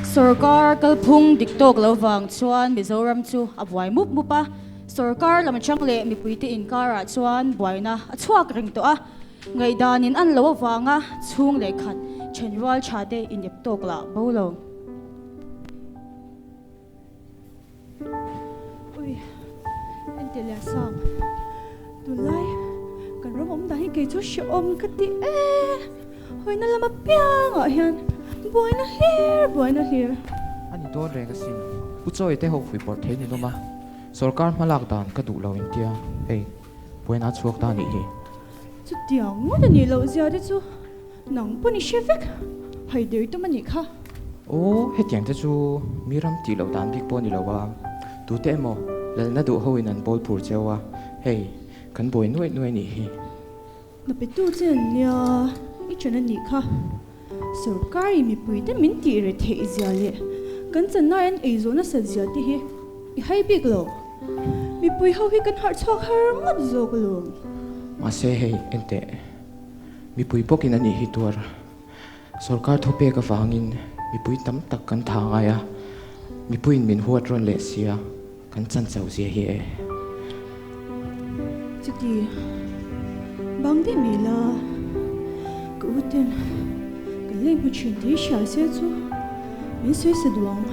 Sorkar kalphung dik tawk lo vang chuan Mizoram chu a buai mup mup a, sorkar lam atang leh mipuite inkarah chuan buaina a chhuak reng tawh a, ngaihdan in an lo avanga chhung leh khat thenrual tha te inep tawk lah bo lo. Ui, ente leh sang. Tunlai kan ram awm dan hi kei chu hrehawm ka ti e. Hawina lam apiangah hian buaina hlir buaina hlir. A ni dawn reng asin. Pu Chawi te ho fuihpawrh thei ninawm a, sawrkar hmalak dan ka duh lo intia hei buaina a chhuak ta anih hi. Chutiang ngawt a nih loh zia te chu Nang pawn i hre vek, hai der tum a nih kha. Aw, hetiang te chu mi ram tih loh dan bik pawh a ni lo a, tute emaw lalna duh ho in an bawl phur cheu a, hei kan buai nuaih nuaih nih hi. Na petu che an nia, i ṭan a nih kha. Sorkar i mipui te min tih reh theih zia leh kan chanai an ei zawh nasat zia te hi i hai bik lo. Mipui ho hi kan harh chhuak har ngawt zawk alawm. Mahse hei enteh. Mipui bawkin a nih hi tuar. Sorkar thupek avangin mipui tam tak kan tha ngai a, mipuiin min huat rawn leh sia, kan chan chauh zia hi e. Chuti, bang deuh mai la, ka u ten kan lei hmu thin tih hria se chu min sawi sa duh ang.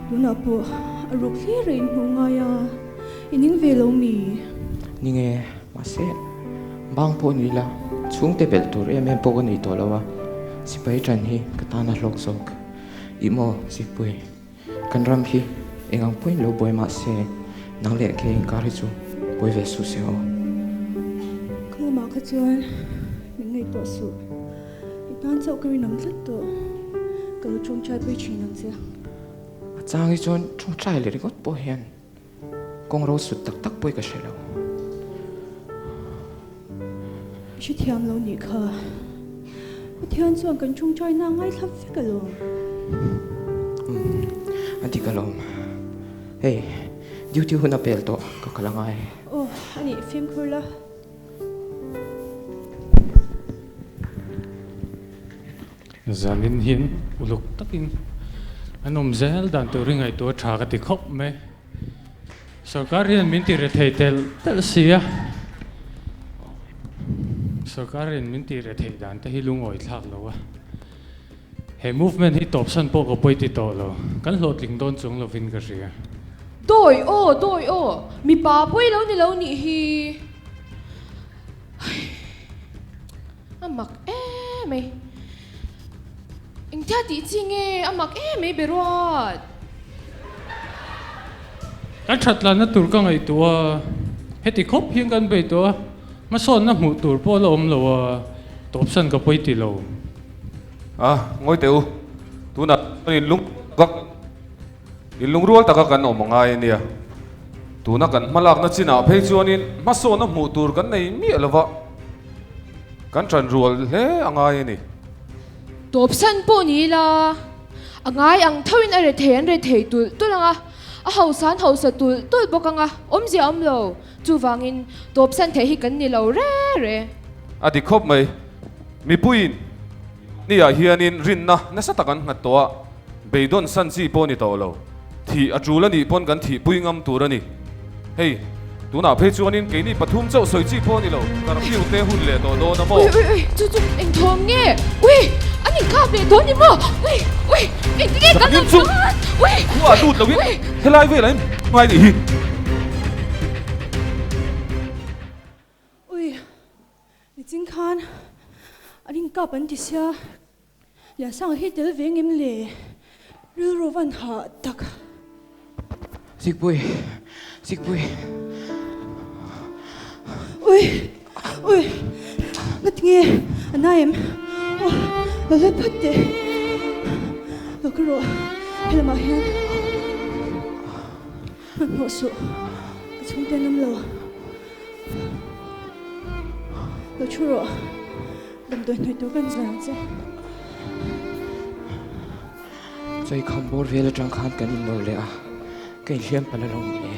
Tunah pawh a ruk hlir a inhmuh ngai a, i ning ve lo mi? Ning e, Mahse, bang pawh ni ila, chhungte belh tur em em pawh ka nei tawh lo a, sipai ṭan hi ka tan a hlawk zawk. Ih maw, Zikpui, kan ram hi eng ang pawhin lo buai mah se, nang leh kei inkar hi chu buai ve suh se aw. Ka lamah kha chuan min ngaihtuah suh, i tan chauh ka rinawm tlat tawh, ka lo ṭawngṭai pui ṭhin ang che. A chang hi chuan ṭawngṭai leh ringawt pawh hian Kawng ro sut tak tak pawh i ka hre lo. I hrethiam lo nih kha. Pathian chuan kan ṭawngṭaina a ngaithla vek alawm. Umm, a dik alawm. Hei, duty hun a pel tawh, ka kal angai. Aw, a nih, fimkhur la. Zanin hian uluk takin an awm zel dan tur hi ngaihtuah tha ka ti khawp mai. Sorkar hian min ti rethei telh telh si a, sorkar in min ti rethei dan te hi lungawi thlak lo a. He movement hi tawpsan pawh ka pawi ti tawh lo, kan hlawhtling dawn chung lovin ka hria. Dawi aw, dawi aw, mipa pawi lo ni lo nih hi. A mak em mai. Engtia tih chi nge a mak em mai Beruat? Kan that tlanna tur ka ngaihtuah a, heti khawp hian kan bei tawh a, hmasawnna hmuh tur pawh la awm lo a, tawpsan ka pawi ti lo. A, ngawi teh u, tunah chuan in lung vak, in lungrual taka kan awm a ngai a nia. Tuna kan hmalakna chinah phei chuanin hmasawnna hmuh tur kan nei miah lo va, kan ṭan rual hle a ngai a ni. Tawpsan pawh ni ila, a ngai ang thoin a rethei an rethei tulh tulh ang a, a hausa an hausa tulh tulh bawk ang a, awmzia a awm lo. Chuvangin tawpsan theih hi kan ni lo re re. A dik khawp mai. Mipuiin niah hianin rinna nasa tak an nghat tawh a, Beidawn san chi pawh ni tawh lo. Thih a tul a nih pawn kan thihpui ngam tur a ni. Hei, tunah phei chuanin keini pathum chauh sawi chi pawh a ni lo. Curfew te hun leh tawh dawn a maw? Ui, ui, ui, chu chu eng thawm nge? Ui, an inkap leh dawn ni maw? Ui, ui, engtin nge kan Zanin chu Ui, khua lut loin helai velah in ngai nih hi. Ui, nichin khan an inkap an ti sia. Liansanga hi tel ve ngem le? Rilru van hah tak. Zikpui, Zikpui. Ui, ui, ngatinge a nai em? Aw, lo let phawt teh. Lo ka rawh, helamah hian hmanhmawh suh, ka chhungte an awm lo. Lo thu rawh. Damdawi hnuai tur kan zar ang che. Chawi kham bawr vel atang khan kan innawr leh a, ka inhliam palh alawm mawle.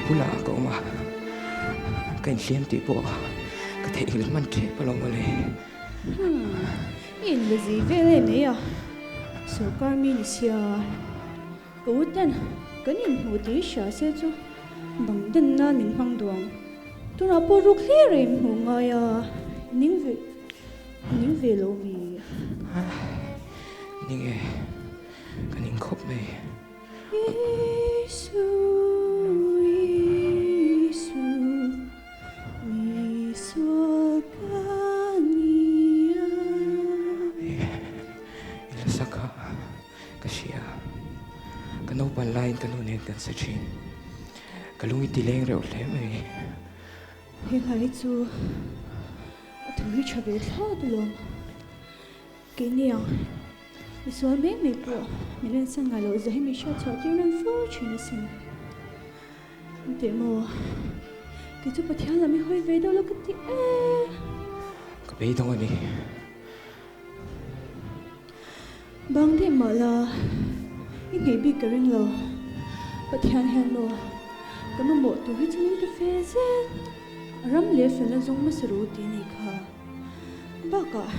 Bulah ka awm a, ka inhliam tih pawh ka theihnghilh hman tep alawm mawle. Hmm, i inla zei vel em mai a, sorkar mi ni sia. Ka u ten kan inhmuh tih i hria se chu bang den nan min hmang duh ang. Tunah pawh ruk hlir a inhmuh ngai a, ning ve ning ve lo mi? Ning e, ka ning khawp mai. Isu, Isu, mi sual ka ni a. I la sak a. Ka hria, ka naupan laiin ka nu nen kan sa thin. Ka lung i ti leng reuh hle mai. He hla hi chu a thu hi tha ve thlawt alawm. Keini ang misual mai mai pawh min ensan ngai loh zia hi min hriat chhuah tir nan fo thin asin. Teh maw, kei chu Pathian lam i hawi ve deuh lo ka ti e. Ka beidawng a ni. Bang daih mah la, i ngei bik ka ring lo. Pathian hian maw, ka mamawh tur hi chu min pe fe zel. A ram leh felna zawng hmasa ru tih a nih kha. Bakah,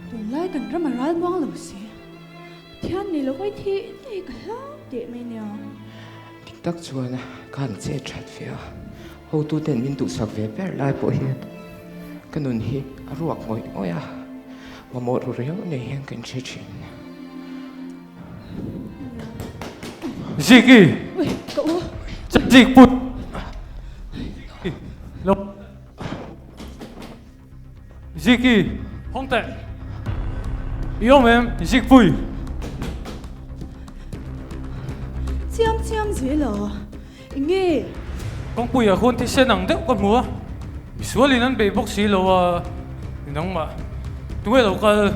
tunlai kan ram a ral muang lo si. Pathian nei lo vai thih daih ka hlau teh mai nia. Dik tak chuan ka han chet that ve a, hotuten min duhsak ve ber lai pawh hian ka nun hi a ruak ngawih ngawih a, mamawh ru riau nei hian ka inhre thin. Ziki! Zik put! Lo. Ziki, hawng teh. I awm em, Zikpui? Chiam chiam zel a, eng nge? Kawngpuiah khuan thisen ang deuh ka hmu a, misualin an bei bawk si lo a, nangmah tunge lo kal?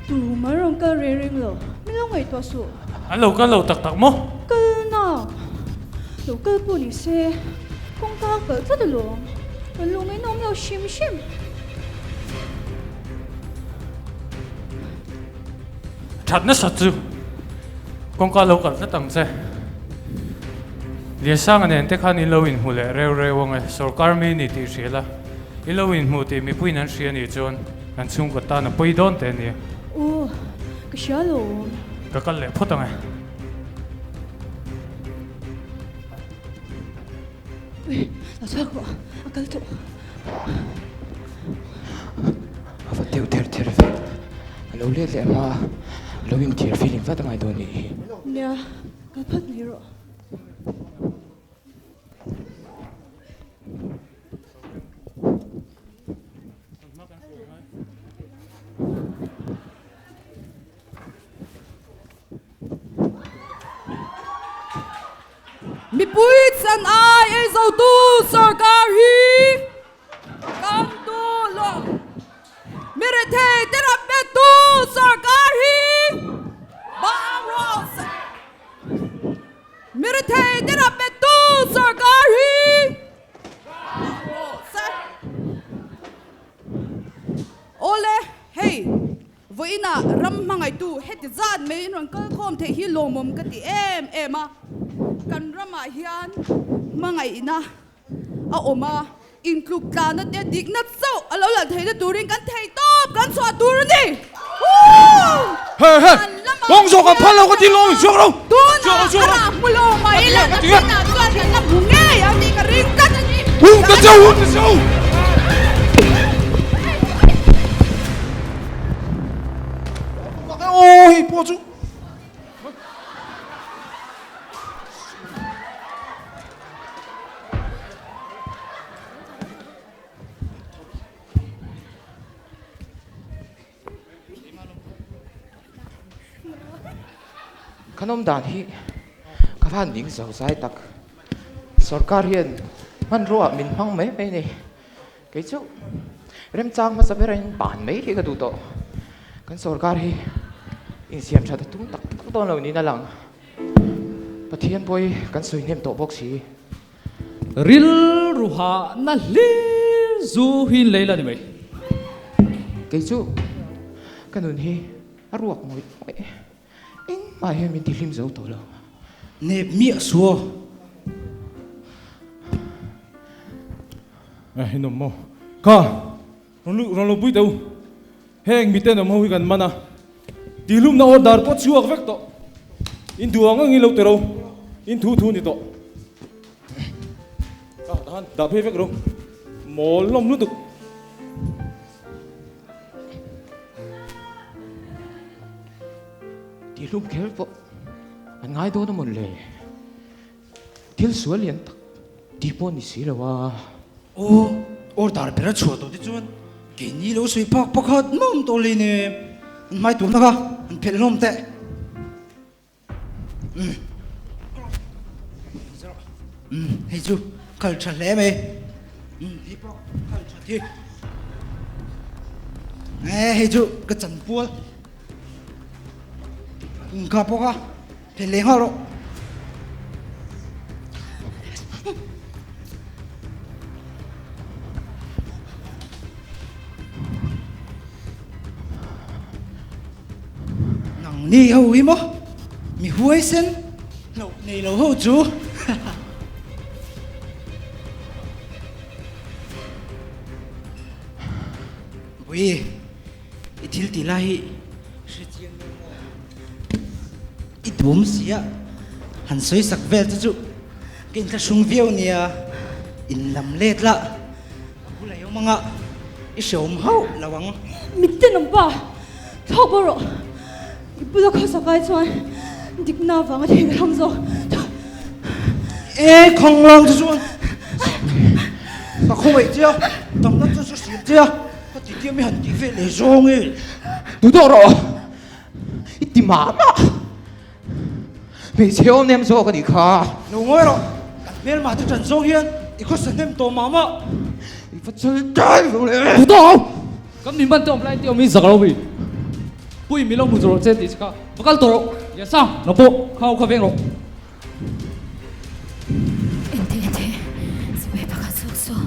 Tumah rawn kal reng reng lo, min lo ngaihtuah suh. An lo kal lo tak tak maw? Kal na! Lo kal pawh ni se, kawngka a kalh tlat alawm. Kan lung in awm lo hrim hrim. That nasa chu kawngka lo kalh tlat ang che. Liansanga nen te khan in lo inhmu leh reu reu ang e, sorkar mi ni tih hria la, i lo inhmu tih mipuiin an hria nih chuan an chhungkaw tan a pawi dawn teh ania. Aw, ka hria alawm. Ka kal leh phawt ang e. Ui, lo chhuak rawh, a kal tawh. A va deuh ther ther ve. A lo let leh hma a, a lo inthiar feeling vat a ngai dawn nih hi. Nia, kal phawt mai rawh. Mipui chan ai ei zotu sorkar hi kan duh lo. Mi rethei te ram bettu sorkar hi bang rawh se. Mi rethei te ram bettu sorkar hi bang rawh se. Awle, hei. Vawiinah ram hmangaihtu heti zat mai in rawn kal khawm theih hi lawmawm ka ti em em a, kan ramah hian hmangaihna a awm a, intluk tlana te dikna chauh a lo lal theihna turin kan thei tawp kan chhuah tur a ni. He he, kawng zawk an phal lo ka ti lo chhuak ro. Tunah a rah hmu lo mai la ka thinah chuan kan la hmu ngei ang tih ka ring tlat a ni. Hung ta cheu, hung ta cheu. Aw hei pawh chu. Kan awm dan hi ka van ning zo zai tak. Sorkar hian hmanrua min hmang mai mai a ni. Kei chu remchang hmasa berin ban mai hi ka duh tawh. Kan sorkar hi insiam that a tum tak tak dawn lo niin a lang. Pathian pawh hi kan sawi hnem tawh bawk si. Rilru hahna hlir zu hi in lei la ni mai. Kei chu ka nun hi a ruak ngawih ngawih engmah hian min tihlim zo tawh lo. Nep miah suo. Eh, in awm maw? Kha, rawn luh, rawn lo pui teh u. Heng miten awm ho hi kan man a, tihlumna order pawh chhuak vek tawh. In duh ang angin lo ti ro, in thu thu ni tawh. Kha, tahan dah phei vek ro. Mawl hlawm lutuk. Tihlum kher pawh an ngai dawn a mawn le. Thil sual lian tak tih pawh ni si lo a. Aw, order ber a chhuah tawh te chuan keini lo sawi phak pakhat mawm tawh lei nen an hmai tur hnak a, an phelh hlawm teh. Umm. Umm, hei chu khal tha hle mai. Umm, hei pawh khal tha thi. E, hei chu ka chanpual. Umm, kha pawh kha. Phelh leh nghal rawh. Nang ni ho hi maw? Mi huaisen hlauh nei lo ho chu. Bui, i thil tih lai hi hre chiang deuh maw? I duam si a, han sawi sak vel te chu ka inthlahrung viau nia, in lam let la, ka bulah i awm anga i hreawm hauh lo ang. Mitten awm pa, thlawk bo rawh, i bula khawsak ai chuan dikna avanga thei ka thlang zawk. E khawnglang te chuan ka khawngaih che a, damna chu chu hriam che a, ka ti tiam i han tih ve leh zawng e. Duh rawh. I ti mah mah. Hmeichhe awm nem zawk a nih kha. Lo ngawi rawh, kan hmelmah te ṭan zawng hian i khawsa hnem tawh mah mah. I va chal dai lo le. Duh tawh ho! Kan min ban te awm lai te awm i zak lo mi. Pui mi lo hmu zawh rawh che tih che kha. Va kal tawh rawh. Liansang, nang pawh kha ho kha veng rawh. Ente ente, sipai pakhat zawk saw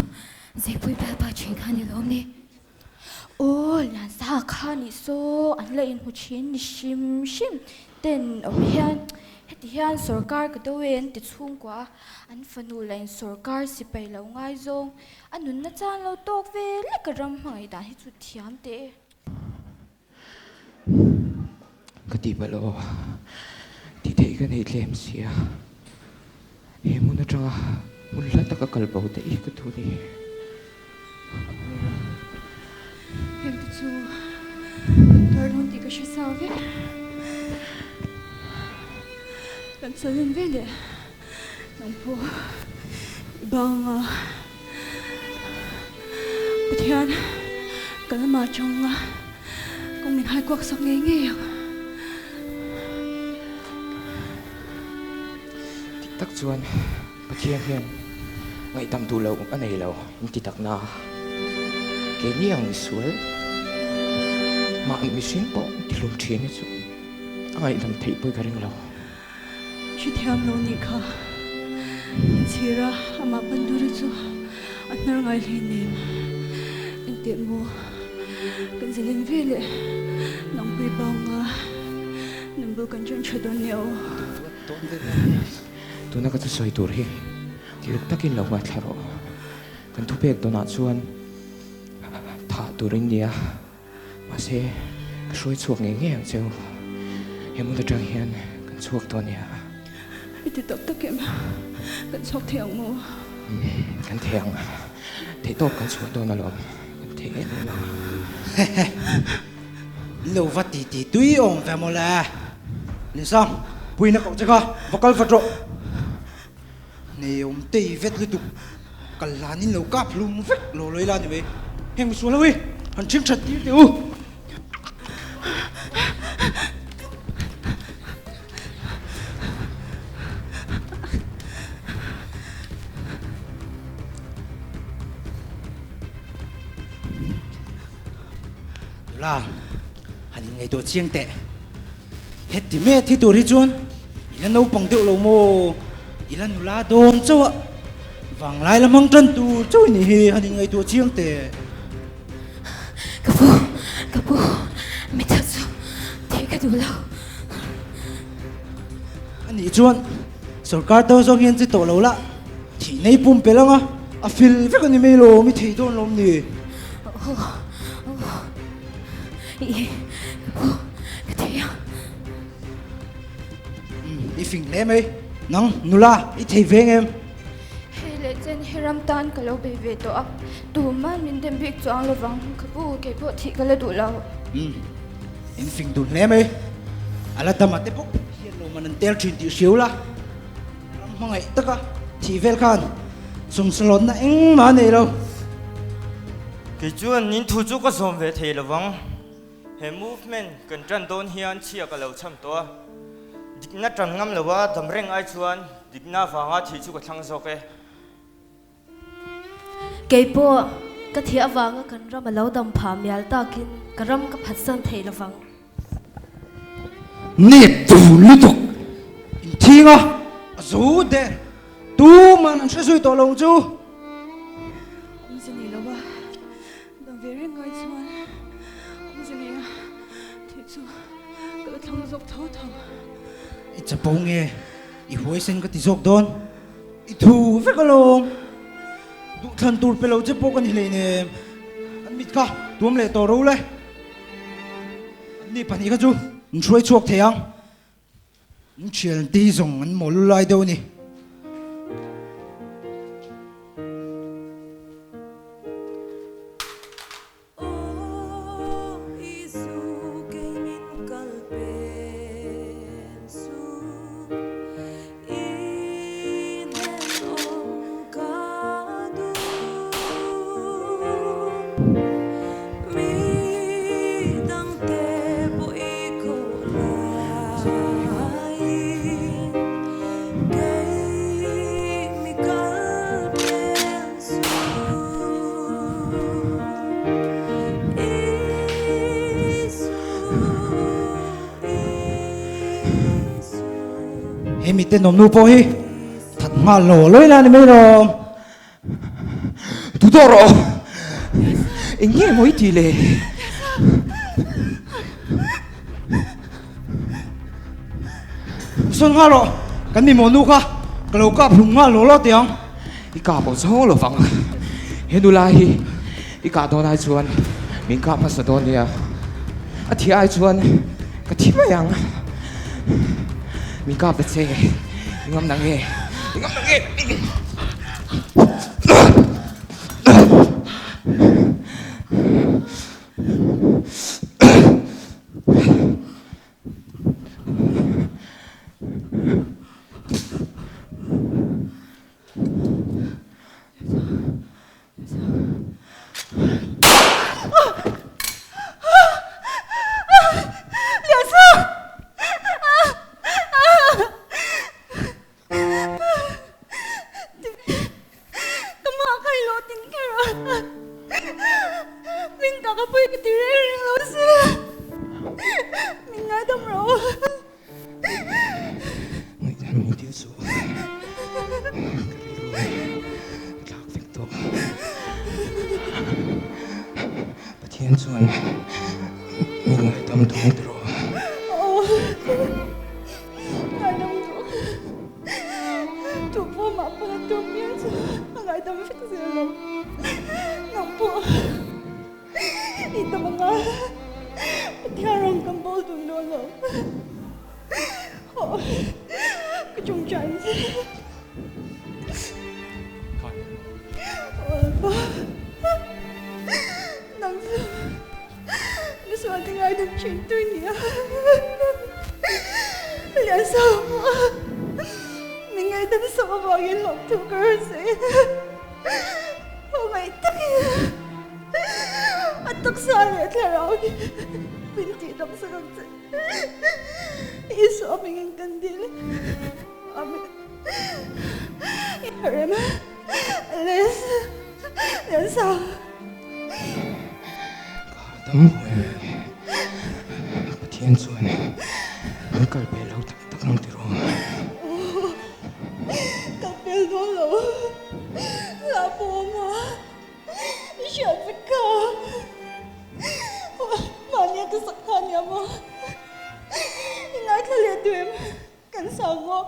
Zepui bialpa ṭhin kha ni lawm ni. Aw Liansa kha nih saw an la inhmu thin ni hrim hrim ten awm hian heti hian sawrkar ka do e an ti chhungkua a, an fanu la in sawrkar sipai lo ngaizawng a nunna chan lo tawk ve lek a ram hmangaih dan hi chu thiam teh e. Ka tih palh aw, tih theih ka nei tlem sia, he hmun atanga hmun hla taka kal bo daih hi ka duh ni. Heng te chu kan tuar dawn tih ka hre sa vek. Kan chawlh ve leh nang pawh i bang a. Pathian ka lamah tawng a, kawng min hai kuak sak ngei ngei ang. Dik tak chuan Pathian hian ngaihdam duh loh a nei lo in ti tak na. Keini ang misual mahni mihring pawh ti hlum thin hi chu a ngaihdam theih pawh ka ring lo. Hrethiam lo nih kha inchhir a, amah Panduri chu a hnar ngai hle nem. Engteh maw kan zalen ve leh nangpui banga nunbul kan ṭan ṭha dawn nia aw. Tuna ka thusawi tur hi uluk takin lo ngaithla rawh. Kan thupek dawnah chuan thah tur in nia. Mahse, ka hruai chhuak ngei ngei ang cheu. He hmun atang hian kan chhuak tawh ania. I ti tak tak em? Kan chhuak thei ang maw? Kan thei ang. Theihtawp kan chhuah dawn alawm. Kan thei em em ang. Hehe. Lo va ti ti tui awm ve mawle. Linsang, puina koh che kha va kal vat rawh. Nei awm tei vet lutuk kal hlanin lo kap hlum vek lo lo ila ni mai. Heng misual ho hi han ṭhing ṭhat tir teh u. Nula, han inngaihtuah chiang teh. Heti mek thi tur hi chuan i la naupang deuh lo maw? I la nula dawn chauh a, vanglai la hmang tan tur chauh i nih hi, han inngaihtuah chiang teh. Ka pu, ka pu, mitha chu thih ka duh lo. A nih chuan sorkar do zawng hian chi tawh lo la, thih nei pumpelh ang a. A fel vek a ni mai lo, mi thei dawn lawm ni? Aw, aw, i, ka pu, ka thei a. I fing hle mai. Nang, nula, i thei ve ngem? Hei leh chen hi ram tan ka lo bei ve tawh a, tuman min dem bik chuang lovang, ka pu, kei pawh thih ka la duh lo. Umm, in fing dun hle mai. A la dam a te bawk hian lo man an tel thin tih hriau la. Ram hmangaih taka thih vel khan sumsalawnna engmah a nei lo. Kei chuan nin thu chu ka zawm ve thei lovang. He movement kan tan dawn hian chhia ka lo cham tawh a. Dikna tan ngam lo a dam reng ai chuan dikna vanga thih chu ka thlang zawk e. Kei pawh ka thih avanga kan ram a lo dam phah mial takin ka ram ka phatsan thei lovang. Nep dun lutuk inthing a, a zo der tuman an hre zui tawh lo ang chu. Awmze nei lo a, dam ve reng ngai chuan awmze nei a thih chu ka la thlang zawk tho tho. I chapo nge i huaisen ka ti zawk dawn. I thu vek alawm. Duhthlan tur pe lo che pawh ka ni hleinem. An mit kha tuam leh tawh ro le. Anni pahnih kha chu an hruai chhuak thei ang. An thian te hi zawng an mawl lu lai deuh a ni. He mi tenawm nu pawh hi that nghal lo lawi la ni mai lawm. Tu tawh rawh. Eng nge maw i tih le? Sawn nghal rawh, kan mi maw nu kha ka lo kap hlum nghal lo lo teh ang. I kap awm zawng lo vang. He nula hi i kah dawn ai chuan min kap hmasa dawn nia. A thi ai chuan ka thi mai ang. Min kap ta che, i ngam nang nge? I ngam nang nge? Ka mah kha i lo tin kher a, min ka ka pui ka ti reng reng lo se, min ngaidam rawh. Ngaihdan min dil suh, ka rilru hi ka thlak vek tawh. Pathian chuan min ngaidam dawn tawh. Ngaidam duh. Tu pawh mah pawn a tum miah chu a ngaidam vek zel lo. Nang pawh i dam anga Pathian rawn kan bawl dun dawn lo. Haw ka chungchang che. Aw Lalpa, nang chu Misual te ngaidam thin tu nia. Liansawma min ngaidam sawm avangin lawm thu ka rawn sawi a. Khawngaih takin a taksa leh thlarau hi min tihdam sak ang che. Isua hmingin kan dil. Amen. Inharem Les Liansawma. Dam huai mai. Pathian chuan min kal pe lo tak tak ang tiraw? Aw, kal pel dawn lo. Hla pawh awm a, i hriat vek kha. Mahnia ka sak kha ania maw? I ngaithla leh duh em? Kan sang maw?